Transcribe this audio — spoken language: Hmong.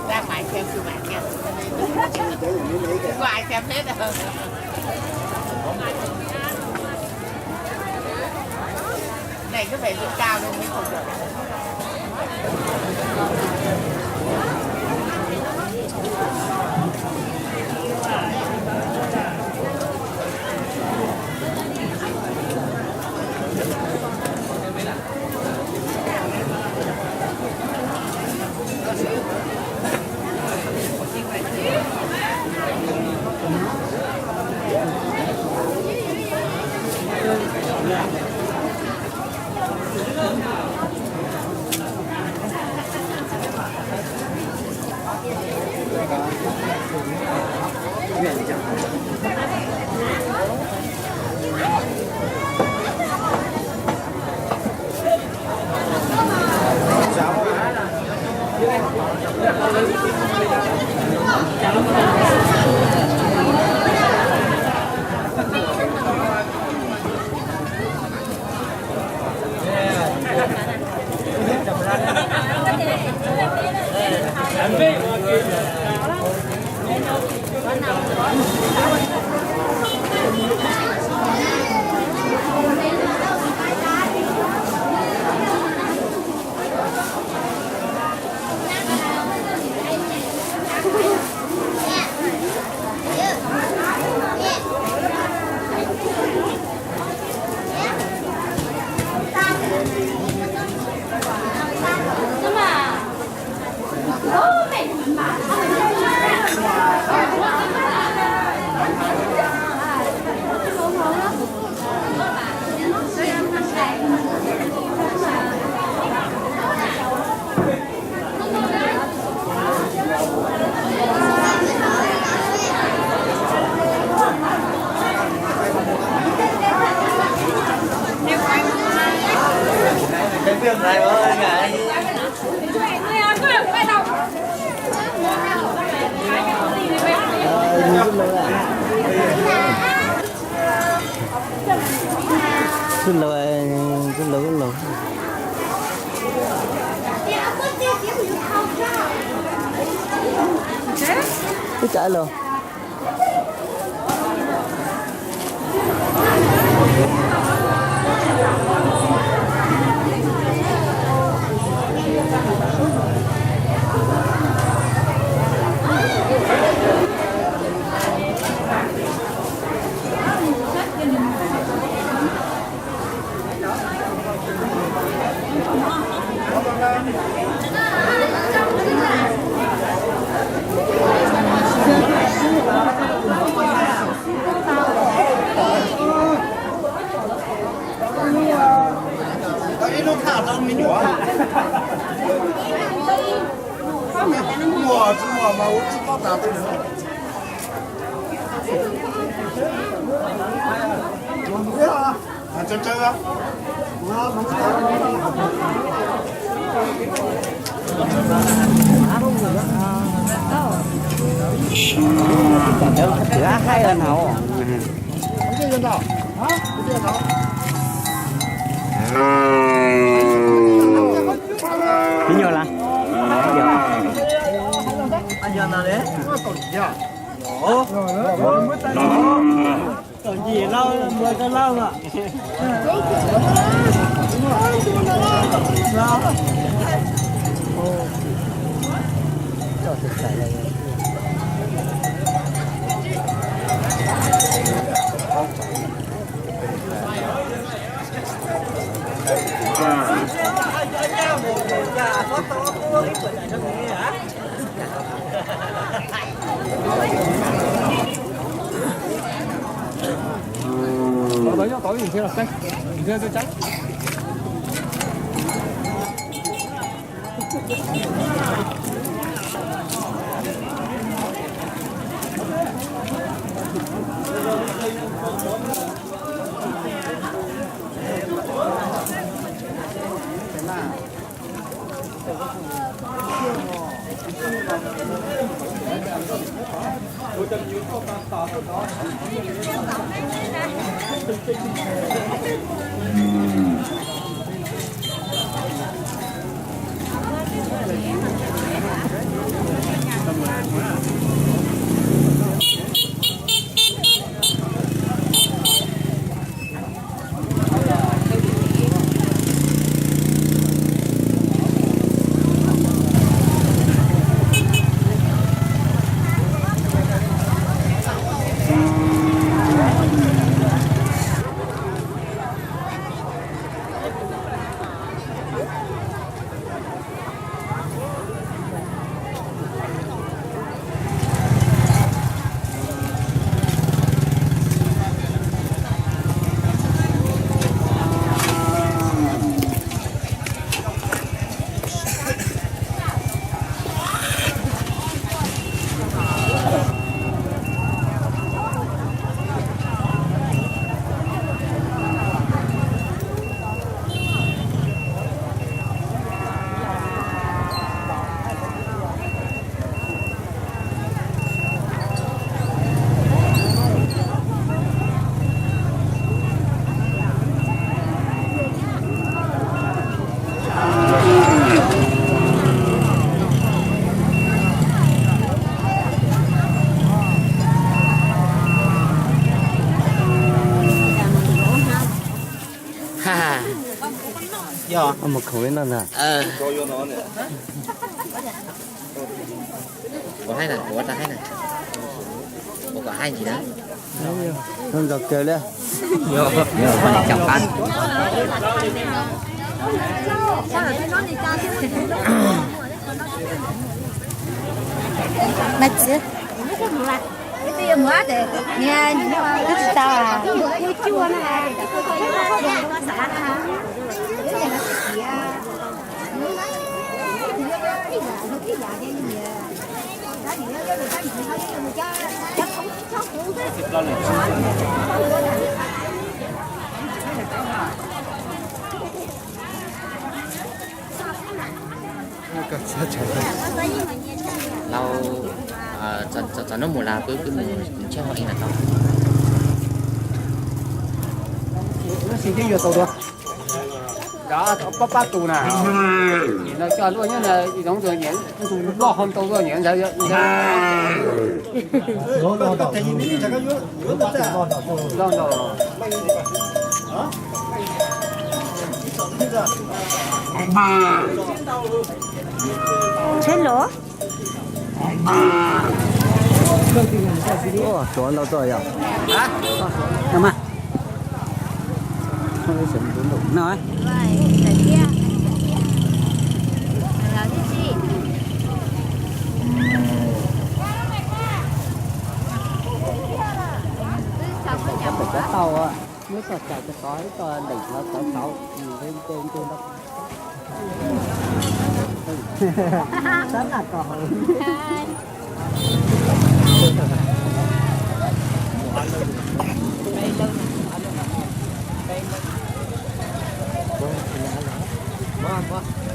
Ra ngoài xem xu mẹ xem. Ngoài xem hết rồi. Này cứ phải dựng cao lên mới chụp được. Txij laus, txij laus, txij laus. Ib tsam los. Ib lub thaj rau me nyuam. Muaj tsis muaj mas ua tsis tau tas tej. Ib nyuag las. Txom nyem lauj, muag tau lauj mas. Yog mus khoom li no ntag. Kuv haib na, kuv ua rau haib na. Kuv kom haib ntsis na. Zoo nkaus kawg li. Yog, yog, poj niam caum qab. Maiv Txiv, twb tsis tau. Lauj, txog hnub mus las peb peb mus ntshiab ho ib na tau. Tab sis twb yuav tau dua. Pab pab tus na. Nim no coj luaj nyob na, zoov tus nyiam tus loj ho ntau luaj nyiam ntawd. Loj ntau. Tsheb los. Ua, suav ntau tuaj yog. No. Cov tau, muab txoj cai cov tod ib txoj nteem cov tod tau, nws nce nce ntau. Tab naj ko hauv. Npawg,